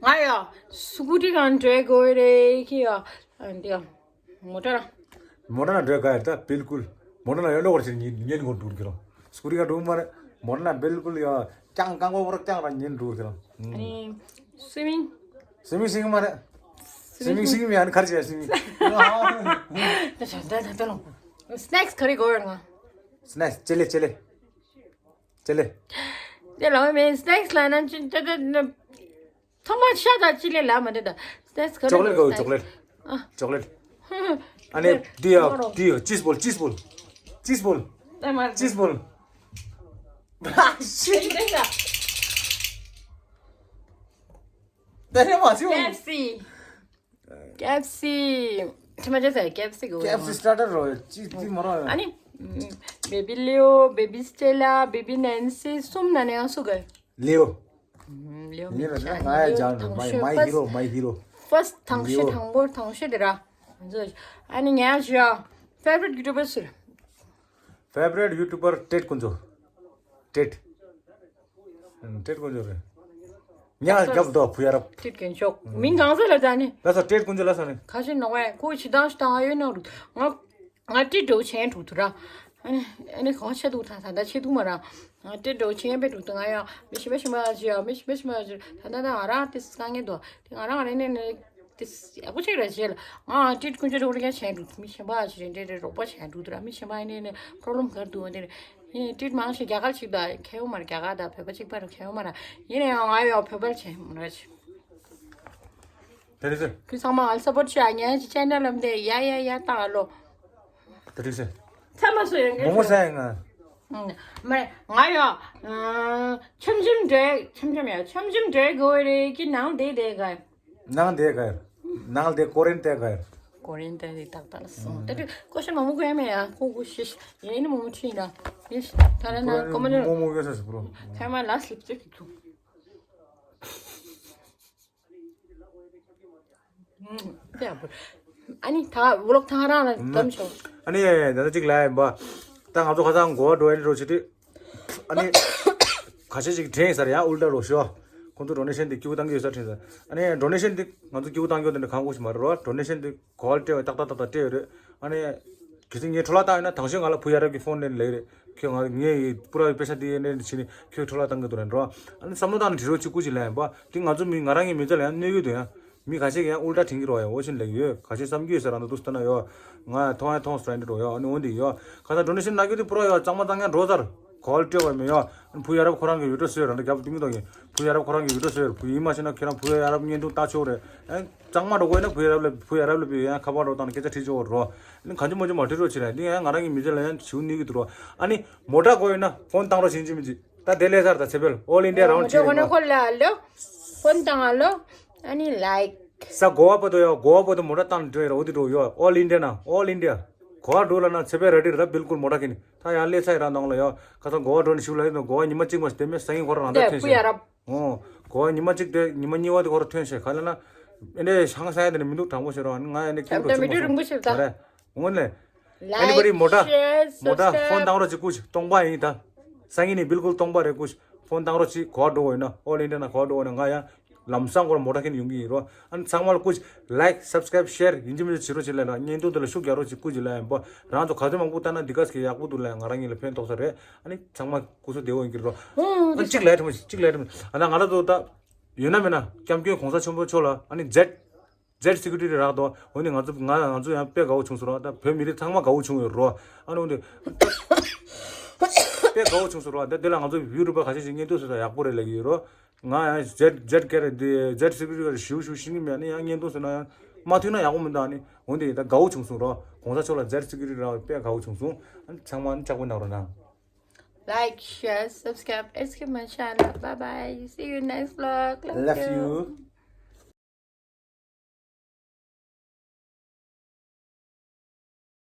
ང་ཡ། སུ་ཀུ་ཊི་གང་འགྲོ་དགོས་རེད་ཁི་ཡ། ཨ་འདི་ཡ། མོ་ཊ་ར། མོ་ཊ་ན་འགྲོ་ག་ཡ་ད་བིལ་ཀུལ། མོ་ཊ་ན་ཡོད་ནོ་བར་ཆེ་ཉིན་ཉིན་གོ་འགྲུལ་གི་རོ། སུ་ཀུ་ཊི་གང་འགྲོ་མ་རེད། མོ་ཊ་ན་བིལ་ཀུལ་ཡ། ཀྱང་ཀང་གོ་བར་ཀྱང་ར་ཉིན་འགྲུལ་གི་རོ། ཨ་ནི། སུའི་མིང་། སུའི་མིང་ཤེས་གི་མ་རེད། སུའི་མིང་ཤེས་གི་མ་ཡ་ནི་ཁར་ཅི་ཡ་སུའི་མིང་། ད་ད་ད་ད་ལོ། སི་ནེག་སི་ག་རེ་དགོས་ཡོད་ང་། སི་ནེག་སི་ཅེ་ལེ་ཅེ་ལེ། ཅེ་ལེ། དེ་ལ་མེད་སི་ནེག་སི་ལ་ན་ཅི་ད་ད་ད། ཚང་མ་ཤ་དང་ཅི་ལེ་ལ་མ་དེ་ད། སི་ནེག་སི་ག་རེ་ཅོག་ལེ་དགོས་ཡོད་ཅོག་ལེ། ཨ། ཅོག་ལེ། ཨ་ནི་དེ་ཡ་དེ་ཡ་ཅིས་བོལ་ཅིས་བོལ། ཅིས་བོལ། ཨ་མ་ཅིས་བོལ། ཤི། དེ་རེད་མ་ཤི། ཀེ་ཨེཕ་སི། ཀེ་ཨེཕ་སི། ཁྱི་མ་ཅེ་ཟེར་ཀེ་ཨེཕ་སི་གོ། ཀེ་ཨེཕ་སི་སི་ཊར་ཊར་རོ་ཅི་ཅི་མ་རོ། ཨ་ནི། བེ་བི་ལེའོ། བེ་བི་སི་ཊེ་ལ། བེ་བི་ནན་སི་གསུམ་ན་ནས་ཡང་སུ་ག་ལེའོ། ལེའོ་མི་ཆ་ང་ཡ་ལེའོ་ཇང་ཐང་མའི་ཤོས་མའི་ཧི་རོ་མའི་ཧི་རོ། ཕར་སི་ཊི་ཐང་ཤོས་ལེའོ། དང་པོ་ཐང་ཤོས་དེ་ར། ཨ་ནི་ངའི་ཞུ་ཡ། ཕེ་ཝ་རི་ཊི་ཡུ་ཊུ་བར་སུ་རེད། ཕེ་ཝ་རི་ཊི་ཡུ་ཊུ་བར་ཊེཌ་དཀོན་མཆོག་ཊེཌ། ཨ་ཊེཌ་དཀོན་མཆོག་རེད། ཉག་རྒྱབ་དོ་བུ་ཡ་རབ། ཊེཌ་དཀོན་མཆོག་མིང་གང་ཟེར་ལ་ད་ནི། ལ་ས་ཊེཌ་དཀོན་མཆོག་ལ་ས་ནི། ཁ་ཤས་ནོ་བས་ཁོ་ཞི་དང་ཞི་དང་ཨ་ཡོད་ནོ་རུ་ང་། ང་ཊེཌ་འགྲོ་ཆེན་འགྲོ་ཐུ་ར། ཨ་ནི་ཨ་ནི་གང་ཆེ་འདུག་ད་ད་ད་ཆེ་འདུག་མ་ར། ང་ཊེཌ་འགྲོ་ཆེན་པས་འགྲོ་ཐུ་ང་ཡ་མི་ཤི་མ་ཤི་མ་ཞི་ཡ་མི་ཤི་མ་ཤི་མ་ཞི་ད་ད་ད་ང་རང་ཏི་སི་དཀའ་ངལ་འདུག་དེ་ང་རང་ཨ་ནི་ནི་ཏི་སི་ཡག་པོ་ཅིག་ར་ཞེ་ལ་ང་ཊེཌ་དཀོན་མཆོག་འགྲོ་ར་ཆེན་འགྲོ་ཐུ་མི་ཤི་མ་ཞི་རེ་འདྲེ་རེ་རོགས་པ་ཆེན་འགྲོ་ཐུ་ར་མི་ཤི་མ་ཨ་ནི་ནི་པྲོབ་ལེམ་གར་འདུག་འདི་ཡིན་ཊེཌ་མང་ཤི་རྒྱ་གར་ཅིག་ད་ཁེ་བོ་མ་ར་རྒྱ་གར་ད་བོད་པ་ཅིག་པ་ར་ཁེ་བོ་མ་ར་ཡིན་ན་ཡང་ང་ཡ་བོད་པ་ཆེན་མ་ར་ཆེ། དེ་རེད་ཟེར། ཁྱོད་ཚང་མ་ང་ལ་སབ་པོར་ཊི་བྱེད་ཨ་ཉན་གྱི་ཅེ་ནལ་ལམ་དེ་ཡ་ཡ་ཡ་ཏང་ཨ་ལོ། དེ་རེད་ཟེར། ཚང་མ་སུ་ཡོད་མོ་མོ་ཟེར་ཡ་ང་། ཨང་། མ་རེད་ང་ཡ། ཨང་། ཆམ་ཆམ་འདྲེ་ཆམ་ཆམ་ཡ་ཆམ་ཆམ་འདྲེ་གོ་རེ་གི་ནང་དེ་དེ་ག་ནང་དེ་ག་ནང་དེ་ཀོ་རེན་དེ་ག་ཀོ་རེན་དེ་དེ་ཏག་ཏག་སོང་། དེ་དུས་ཀོ་ཤན་མང་པོ་གོ་ཡ་མེད་ཡ་ཁོ་གོ་ཤེས་ཡིན་ནི་མོ་མོ་ཁྲིད་ཡིན་ན་ཡིན་ད་ར་ན་ཀོ་མ་ནི་མོ་མོ་གོ་ཤེས་སུ་པོ་ཐ་མ་ལ་སླིབ་ཙེ་གི་ཐུ། ཨ་ནི་ད་ཝི་ལོག་ཐང་རང་ལ་གཏམ་ཆོག་ཨ་ནི་ད་ལྟ་གཅིག་ལ་ཡིན་པ། ད་ང་ཚོ་ཁ་སང་གོ་བ་འགྲོ་ཡ་འགྲོ་བྱེད་དུས། ཨ་ནི། ཁ་ཤས་ཅིག་དྲན་ཡིན་ས་རེད་ཡ་ཨུལ་ཏྲ་རོ་ཤོ། ཁོང་ཚོ་ཌོ་ནེ་ཤན་དེ་སྐྱིད་པོ་བཏང་གི་ཡོད་ས་དྲན་ས། ཨ་ནི་ཌོ་ནེ་ཤན་དེ་ང་ཚོ་སྐྱིད་པོ་བཏང་གི་ཡོད་དེ་འདྲ་གང་དགོས་ཤིག་མ་རེད་རོ། ཌོ་ནེ་ཤན་དེ་གོ་བ་སྤྲད་བས་ཏག་ཏག་ཏག་ཏག་སྤྲད་ཡོད་རེད། ཨ་ནི། གལ་སྲིད་ངས་འཕྲོ་བརླག་བཏང་ཡོད་ན་དང་ཤོས་ང་ལ་བུ་ཡ་རབ་ཀྱི་ཕོན་ལེན་ལེགས་རེད། ཁྱོད་ང་ངའི་སྤུ་ར་བའི་པེ་ཤ་དེ་ཡས་ནས་བྱས་ནས་ཁྱོད་འཕྲོ་བརླག་བཏང་གི་འདུག་ལན་འགྲོ། ཨ་ནི་བསམ་བློ་བཏང་ནས་དྲི་རོགས་གཅིག་སྐུ་ཅིག་ལན་པ་དེ་ང་ཚོ་མི་ང་རང་གི་མི་ཚེ་ལ་ཡང་གནོད་ཀྱི་འདུག་ཡ། མི་ཁ་ཤས་ཀྱིས་ཡང་ཨུལ་ཏྲ་དྲན་གྱི་རོགས་ཡ་འོ་ཆེན་ལེགས་ཡོད་ཁ་ཤས་བསམ་རྒྱུ་ཡོད་ས་རང་ད་འདུག་སྟོན་ན་ཡོད། ང་མཐོང་ཡ་མཐོང་སོང་འདྲ་འགྲོ་ཡོད་ཨ་ནི་འོན་ཏེ་ཡོད་ཁ་ས་ཌོ་ནེ་ཤན་གནང་རྒྱུ་དེ་པུ་ར་ཡོད་གཙང་མ་གཙང་ཡ་འགྲོ་ཚར་གོ་ལ་སྤྲོད་པ་མི་ཡོད། ཨ་ནི་བུ་ཡ་རབ་ཁོ་རང་གི་ཝི་ཌིའོ་བཟོས་རང་ད་རྒྱབ་ཏུ་མི་འདུག་གི་བུ་ཡ་རབ་ཁོ་རང་གི་ཝི་ཌིའོ་བཟོས་བུ་ཡིན་མ་ཤེས་ན་ཁྱེད་རང་བུ་ཡ་རབ་བརྙན་ཐུང་ལྟ་ཆོག་རེད། ཨ་ནི་གཙང་མ་འགྲོ་དགོས་ན་བུ་ཡ་རབ་ལ་བུ་ཡ་རབ་ལ་བུ་ཡ་ཁ་པར་འགྲོ་བཏང་ན་སྐད་ཆ་དྲིས་ཆོག་རོ། ཨ་ནི་གང་ཅི་མོ་ཅི་མ་དྲིས་རོགས་བྱེད་ར་འདི་ཡང་ང་རང་གི་མི་ཚེ་ལ་ཡང་ཞིའུ་གནས་ཀྱི་འདུག་རོ། ཨ་ནི་མོ་ཊ་དགོས་ཡོད་ན་ཕོན་བཏང་རོགས་བྱེད་ཅི་མི་ཅི། ད་དེ་ལས་སར་ད་ཚེ་འཕེལ་ཨོལ་ཨིན་ཌི་ཡ་རའུན་ཌི་བྱེད་རེད་ཁོ་ལ་ལོ། ཕོན་བཏང་ཨ་ལོ། ཨ་ནི་ལའིཀ་ས་གོ་བ་པོ་དོ་ཡོ་གོ་བ་པོ་དོ་མོ་ཊ་བཏང་འགྲོ་ཡོད་ར་འོ་དེ་འགྲོ་ཡོ་ཨོལ་ཨིན་ཌི་ཡ་ན་ཨོལ་ཨིན་ཌི་ཡ། གོ་བ་འགྲོ་ལ་ན་ཚེ་འཕེལ་ར་ཏི་ར་བིལ་ཀུལ་མོ་ཊ་ཁེ་ནི་ད་ཡང་ལས་ཚ་ཡི་ར་ནང་ལ་ཡོ་ཁ་ཚང་གོ་བ་འགྲོ་ནི་ཞུ་ལ་ཡིན་ནོ་གོ་བ་ཉི་མ་གཅིག་མ་ཞིག་དེ་མེད་ས་ཡིན་ཁོ་ར་རང་ད་ཐོན་ཤེ། ཨོ། གོ་བ་ཉི་མ་གཅིག་དེ་ཉི་མ་གཉིས་པ་དེ་ཁོ་ར་ཐོན་ཤེ་ག་ལ་ན། ཨེ་འདྲས་ཤང་ས་ཡ་དེ་ནི་མི་འདུག་དྲང་པོ་ཤེ་རོ་ང་ཡ་ནི་ཁྱིམ་འགྲོ་ཆུང་མ་སོང་རེད། འོ་ནས། ཨེ་ནི་བ་རི་མོ་ཊ། མོ་ཊ་ཕོན་བཏང་རོགས་ཅིག་སྐུ་ཞིག་སྟོང་པ་ཡིན་ད། སང་ཉིན་ནི་བིལ་ཀུལ་སྟོང་པ་རེད་སྐུ་ཞིག་ཕོན་བཏང་རོགས་ཅིག་གོ་བ་འགྲོ་འོས་ན་ཨོལ་ཨིན་ཌི་ཡ་ན་གོ་བ་འགྲོ་འོས་ན་ང་ཡང་ལམ་སང་སྐོར་མོ་ཊ་ཁེ་ནི་ཡོང་གི་ཡིན་རོ། ཨ་ནི་ཚང་མ་ལ་སྐུ་ཞིག་ལའིཀ་སབ་སི་ཀ་རེབ་ཤེར་ཡིན་གཅིག་མིན་གཅིག་བྱེད་རོགས་བྱེད་ལ་ཡིན་རོ་བརྙན་ཐུང་དེ་ལ་ཤུགས་རྒྱག་རོགས་ཅིག་སྐུ་ཞིག་ལ་ཡིན་པ་རང་ཚོ་ག་ཚོད་མང་པོ་བལྟ་ན་འདི་ག་ཟིག་ཡག་པོ་འདུག་ལ་ང་རང་ཉིད་ལ་ཕན་ཐོགས་ས་རེད། ཨ་ནི་ཚང་མ་སྐུ་གཟུགས་བདེ་བོ་ཡིན་གྱི་རོ། ཨ་གཅིག་ལ་ཡ་ཐུབ་མ་གཅིག་ལ་ཡ་ཐུབ་མ་ཨ་ན་ང་རང་ཚོ་ད་ཡོད་ན་མེད་ན་སྐྱབས་མགོན་གོང་ས་ཆེན་པོ་མཆོག་ལ་ཨ་ནི་མཛད། མཛད་སི་ཀུ་རི་ཊི་རག་དོ། འོ་ནི་ང་ཚོ་ང་ང་ཚོ་ཡང་དཔེ་དགའ་བོ་བྱུང་སོང་རོ། ད་བོད་མི་རིགས་ཚང་མ་དགའ་བོ་བྱུང་ཡོད་རོ། ཨ་ནི་འོ་འདི་དཔེ་དགའ་བོ་བྱུང་སོང་རོ། ད་དེ་ལ་ང་ཚོ་ཡུ་ཊུབ་པ་ཁ་ཤས་ཤིག་བརྙན་ཐུང་བཟོས་ད་ཡག་པོ་རེད་ལབ་ཀྱི་ཡོད་རོ། ང་ཡང་མཛད་མཛད་ཀེ་རེ་འདི་མཛད་སི་ཀུ་རི་ཊི་ཞིའུ་ཞིའུ་ཤེས་ཀྱི་མེད། ཨ་ནི་ཡང་བརྙན་ཐུང་བཟོས་ན་ཡང་མ་མཐུན་ན་ཡག་པོ་མི་འདུག་ཨ་ནི་འོ་འདི་ད་དགའ་བོ་བྱུང་སོང་རོ། གོང་ས་མཆོག་ལ་མཛད་སི་ཀུ་རི་ཊི་རག་དཔེ་དགའ་བོ་བྱུང་སོང་། ཨ་ནི་ཚང་མ་ཨ་ནི་ལྕགས་པོ་གནང་རོགས་གནང་། Like, share, subscribe, and subscribe my channel. Bye bye. See you next vlog. Love you.